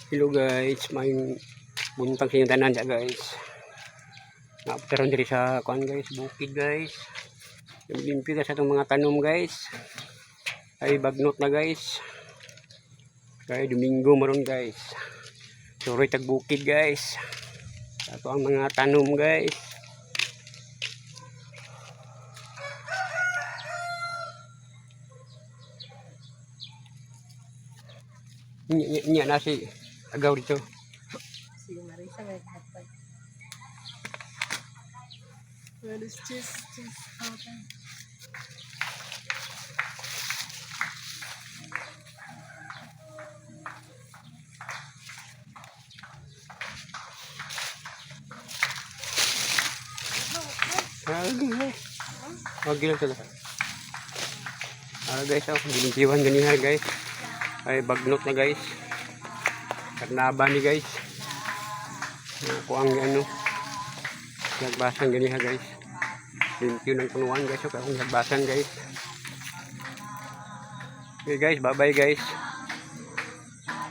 Hello guys, may buntag sa inyong tanan dya, guys. Naaptaron diri sa kuan guys, bukid guys. Limpi ka sa itong mga tanom guys. Ay bagnot na guys. Kay Domingo maron guys. Suroy tag bukid guys. Ato ang mga tanom guys. Nya, nya, nya na si agaw dito. Si Marisa may hatag. Well, it's just open. Ah, guys. Wag lang sila. Ah, guys, oh, gilimpiwan ganiha guys. Ay bagnot na guys. Karnaba ni guys. Ako ang ano nagbasan ganiha guys. Limpyo ng punuan guys. So, akong nagbasan guys. Okay guys, bye bye guys.